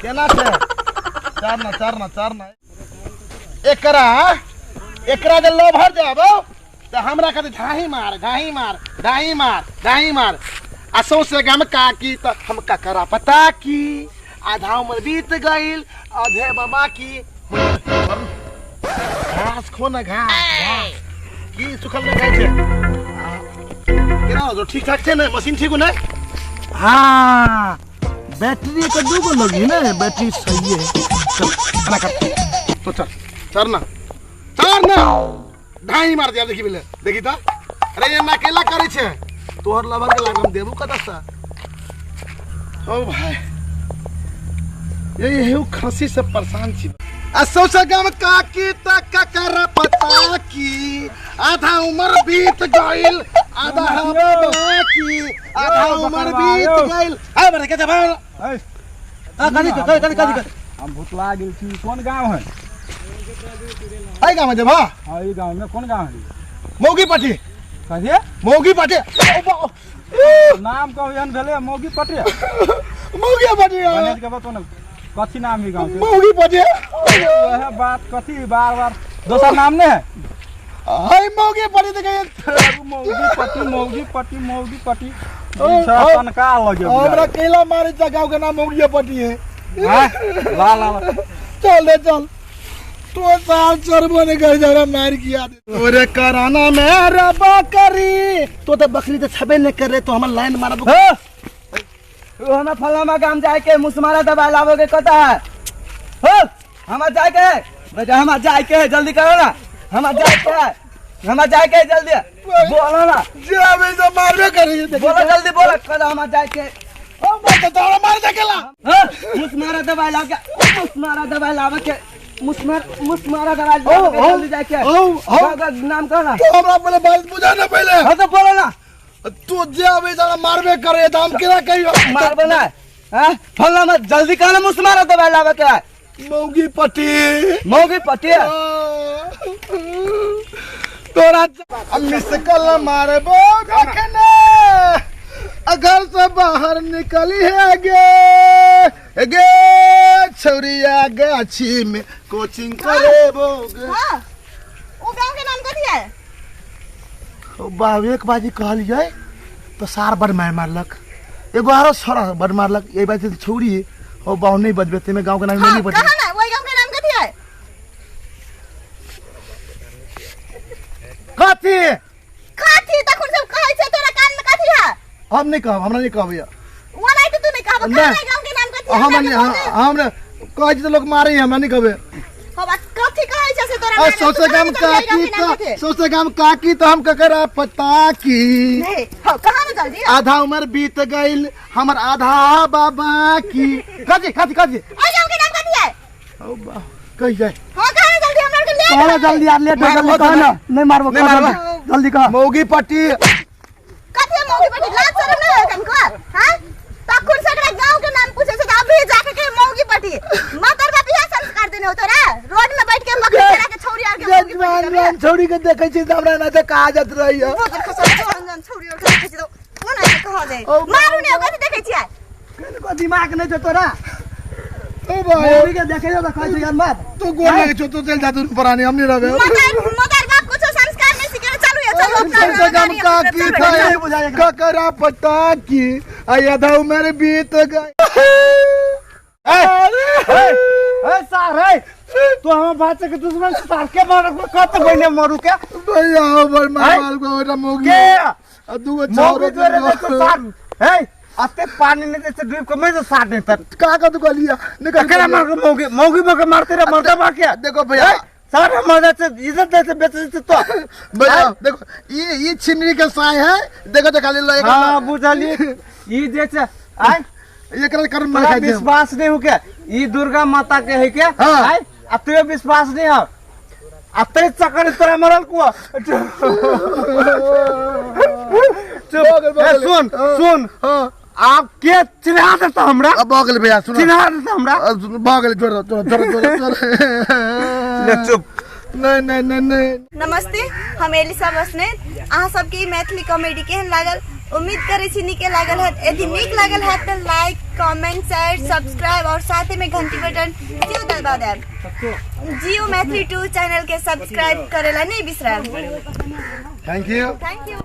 केना छै चार ना चार ना चार ना एकरा एकरा जे लोभर जाबो तऽ हमरा कहते ढाही मार ढाही मार ढाही मार ढाही मार आ सौंसे गाम काकी तऽ हम ककरा पता की आधा उम्र बीत गइल आधे बाबा की घास खो ना घास घास की सुखल नहि खाइ छै केना हो ठीक ठाक छै ने मशीन ठीक हो ने हाँ बैटरी के दूगो लगी ने बैटरी सही है चल एना कर तो चल चल ना चल ना ढाई मार दिया देखी बिले देखी ता अरे ये ना अकेला करे छे तोहर लवर के लागम देबू कत से ओ भाई ये ये खांसी से परेशान छी आ सौसे गाम काकी त ककर पता की आधा उम्र बीत गइल आधा हवा बाकी आधा उम्र बीत गइल आ बरे के जब आ कथी कथी कथी कथी हम भुतला गेल छी कोन गाँव है आई गाम जब हां हाँ ई गाँव में कोन गाँव है मौगी पाटी कहिए मौगी पाटी नाम कहू एहन भेलै मौगी पटिया मौगी पाटी गणेश के बतो ने कथी नाम है गाँव के मौगी पाटी वएह बात कथी बार बार दोसर नाम नहीं है हाय मौगी पाटी त गए मौगी पटी मौगी पटी मौगी पटी ओ, ओ, तनका लगे हमरा कैला मारे छ गाँव के नाम मौगी पटी है हाँ? ला ला ला चल रे चल तो साल चरबो ने कर जरा मार किया तोरे कराना में रबा करी तो तो बकरी तो छबे नहीं करे तो हमर लाइन मारब हो हमें फलाना गाम जाए के मुसमारा दवाई लावे के कता है हो हमार जाए के है बेटा हमार जाए के है जल्दी करो ना हमार जाए के है हमार जाए के है जल्दी बोलो ना जे अबे तो मारबे करी बोलो जल्दी बोलो कदा हमार जाए के ओ मत तोरा मार देखेला हाँ मुसमारा दवाई लाव के मुसमारा दवाई लावे के मुसमार मुसमारा दवाई लावे के जल्दी जाए के ओ ओ नाम कहो ना तो हमरा पहले बात बुझा ना पहले हाँ तो बोलो ना तू जे अबे जरा मारबे करे तो हम केना कहियो मारबो ना हाँ फलना मत जल्दी कहो ना मुसमारा दवाई लावे के मौगी पटी मौगी पटी तोरा मिस कॉल मारबो कखने घर से बाहर निकली है गे गे छौरिया गाछी में कोचिंग करेबो गे हाँ ओ गांव के नाम कथी है बाब एक बाजी कहलियै तऽ सार बड मारि मारलक एगो आरो छोरा बड मारलक एहि बाजी तऽ छौरी है ओ बाहु नहीं बजबे ताहिमे गाँव के नाम हाँ नहीं बजबे कहा ना वही गांव के नाम कथी है कथी कथी तखन सब कहै छै तोरा कान में कथी है हम नहीं कहब हमरा नहीं कहब यऽ वो नहीं तो तू नहीं कहब नहीं। कहा गांव के नाम कथी है हम नहीं हम नहीं कहै छी तऽ लोक मारै हमरा नहीं कहबे हम कथी कहै छै से तोरा आ कान में? तू सौसे कहा गाम ना जल्दी गाँव काकी के नाम कथी तऽ है? सौसे गाम काकी तऽ हम ककरा पता की नहीं हाँ कहा ना जल्दी आधा उम्र बीत गइल हमर आधा बाबा की कथी कथी कथी ओइ गांव के नाम कथी है ओ बा कहि जाय हाँ कहा ना जल्दी हमरा के लेट कहो ना जल्दी यार लेट हो जल्दी कहो ना नहीं मारबो नहीं कहो ना, मारबो। जल्दी कहो मौगी पट्टी कथी है मौगी पट्टी लाज शरम नहीं है तुमको हाँ तखन से एकरा गांव के नाम पूछे से अभी जाके के मौगी पट्टी मतर बाप इहे संस्कार देने हो तोरा रोड में बैठ के मकई चरा के छौरी आर के मौगी जवान पट्टी जवान छौरी के देखै छी तऽ हमरा एना से कहा जात रहैया बोतल खसा जवान जवान छौरी आर के देखै छी तऽ कोना के कह दे ओ, मारू ने कथी देखै छियै कनको दिमाग नहीं छौ तोरा ओ भाई मौगी के देखे जो तऽ कहै छै यार मार तू गोर लगे छौ तू चल जा तू परानी हम नहीं रहबे मतर मतर बाप कुछो संस्कार नहीं सिखेले चलू ये चलू अपना कम से कम काकी नहीं बुझाइ एकरा। ककरा पता की आ आधा उम्र बीत गई ए सार है तू हमर बात के दुश्मन सार के मार कत बने मरू के भैया ओवर मार को ओटा मौगी के आ दूगो मौगी छौरो जोरे दे सार हे अते पानी नहीं दे डूब के मैं तो सार नहीं तर का का तू कहलिया निकल ककरा मार के मौगी मौगी मौके मारते रे मरता बा क्या देखो भैया सार मर से इज्जत दे से बेच से तो भैया देखो ये छिनरी के साय है देखो तो खाली लो हां बुझलिए ई जे छै आय एकरा कर्म मार तोरा खाइ छै विश्वास नहीं हो के ई दुर्गा माता के है के हाँ। आय आ तुझे विश्वास नहीं हो आ तेरे चक्कर में तोरा मरल कुआ चुप भऽ गेल, भऽ ए, गेल। सुन हाँ। सुन हां आप के चिन्हा देता हमरा अब भऽ गेल भैया सुनो चिन्हा देता हमरा भऽ गेल छोड़ दो, छोड़ छोड़ छोड़ छोड़ ले चुप नहीं नहीं नहीं नहीं नमस्ते हम एलिसा बसनेत अहाँ सबके ई मैथिली कॉमेडी केहन लागल उम्मीद करै छी नीके लागल हैत। यदि नीक लागल हैत तऽ लाइक, कमेंट, शेयर, सब्सक्राइब और साथ में घंटी बटन सेहो दबा देब। जियो मैथिली 2 चैनल के सब्सक्राइब करेला नहीं बिसराब। Thank you. Thank you.